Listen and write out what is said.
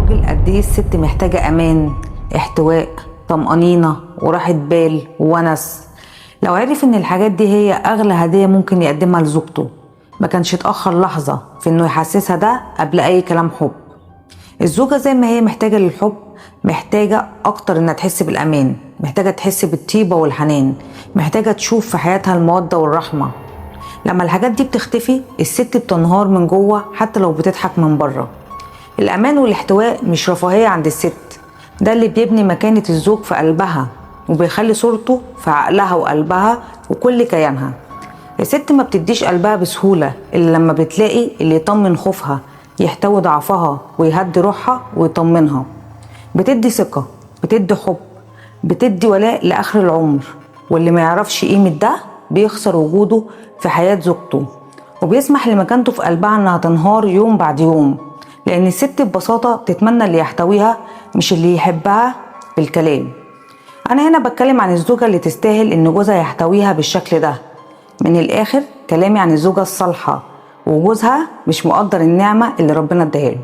الراجل قد ايه الست محتاجة امان، احتواء، طمأنينة وراحة بال وونس. لو عرف ان الحاجات دي هي اغلى هدية ممكن يقدمها لزوجته ما كانش اتأخر لحظة في انه يحسسها ده قبل اي كلام حب. الزوجة زي ما هي محتاجة للحب، محتاجة أكتر إنها تحس بالأمان، محتاجة تحس بالطيبة والحنان، محتاجة تشوف في حياتها المودة والرحمة. لما الحاجات دي بتختفي الست بتنهار من جوه حتى لو بتضحك من بره. الأمان والاحتواء مش رفاهية عند الست، ده اللي بيبني مكانة الزوج في قلبها وبيخلي صورته في عقلها وقلبها وكل كيانها. الست ما بتديش قلبها بسهولة إلا لما بتلاقي اللي يطمن خوفها، يحتوي ضعفها ويهدي روحها ويطمنها. بتدي ثقة، بتدي حب، بتدي ولاء لآخر العمر. واللي ما يعرفش قيمة ده بيخسر وجوده في حياة زوجته وبيسمح لمكانته في قلبها انها تنهار يوم بعد يوم، لأن الست ببساطة بتتمنى اللي يحتويها مش اللي يحبها بالكلام. أنا هنا بتكلم عن الزوجة اللي تستاهل إن جوزها يحتويها بالشكل ده. من الآخر كلامي عن الزوجة الصالحة وجوزها مش مقدر النعمة اللي ربنا اداها له.